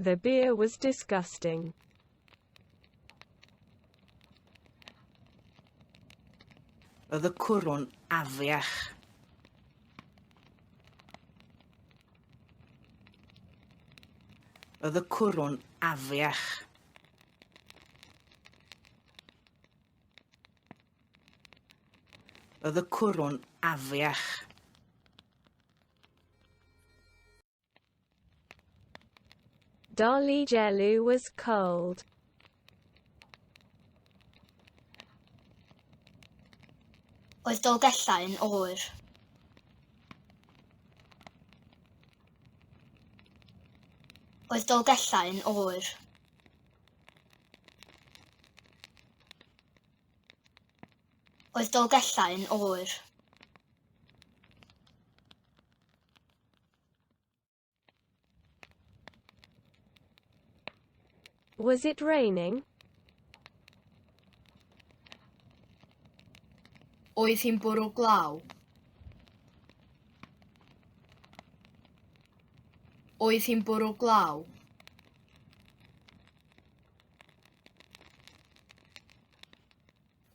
The beer was disgusting. Roedd y cwrw'n afiach. Roedd y cwrw'n afiach. Roedd y cwrw'n afiach. Dolly Jellu was cold. Oedd Dolgellau yn oer. Oedd Dolgellau yn oer. Oedd Dolgellau yn oer. Was it raining? Oedd hi'n bwrw glaw? Oedd hi'n bwrw glaw?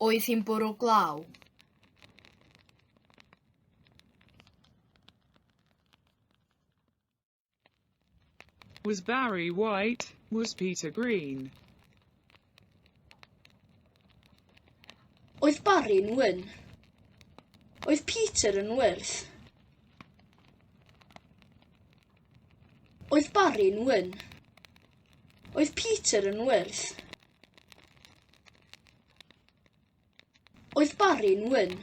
Oedd hi'n bwrw glaw? Was Barry white? Was Peter green? Oedd Barry'n wyn? Oedd Peter yn wyrdd? Oedd Barry'n wyn? Oedd Peter yn wyrdd? Oedd Barry'n wyn?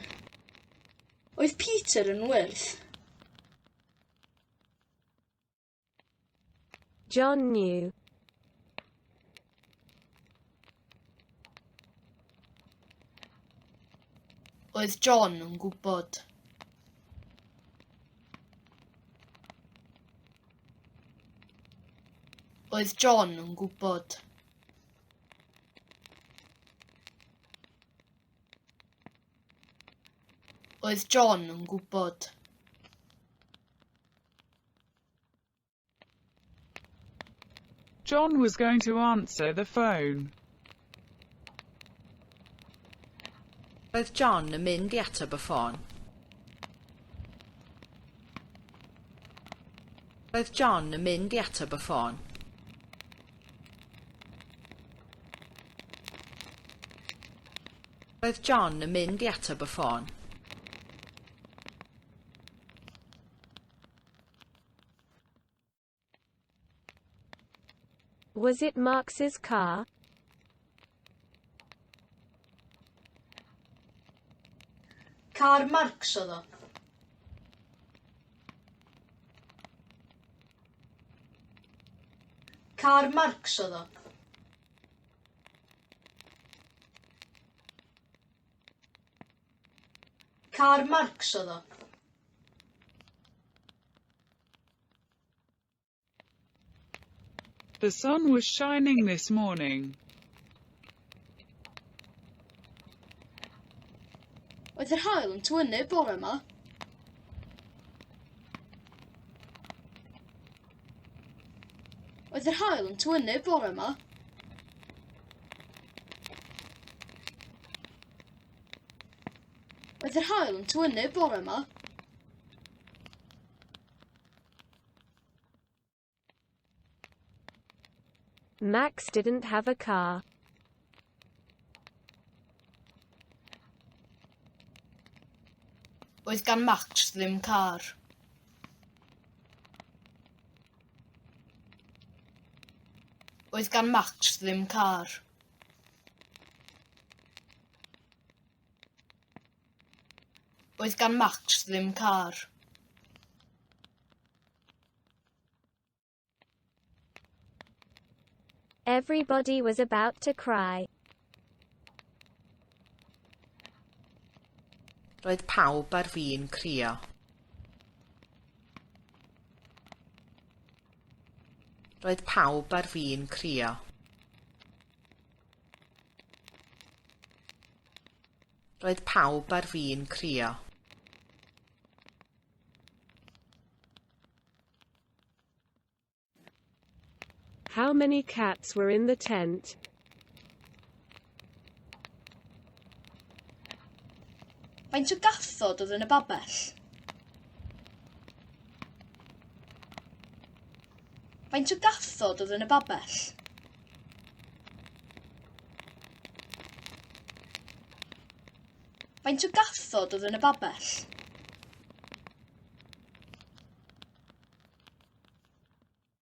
Oedd Peter yn wyrdd? John knew. Oedd John yn gwybod. Oedd John yn gwybod. Oedd John yn gwybod. John was going to answer the phone. Roedd John yn mynd i ateb y ffôn. Roedd John yn mynd i ateb y ffôn. Roedd John yn mynd i ateb y ffôn. Was it Marx's car? Car Marx oedd o. Car Marx oedd o. Car Marx oedd o. The sun was shining this morning. Oedd yr haul yn tywynnu bore yma? Oedd yr haul yn tywynnu bore yma? Oedd yr haul yn tywynnu bore yma? Max didn't have a car. Oedd gan Max ddim car. Oedd gan Max ddim car. Oedd gan Max ddim car. Everybody was about to cry. Roedd pawb ar fin crio. Roedd pawb ar fin crio. Roedd pawb ar fin crio. How many cats were in the tent? Faint o gathod oedd yn y babell? Faint o gathod oedd yn y babell? Faint o gathod oedd yn y babell?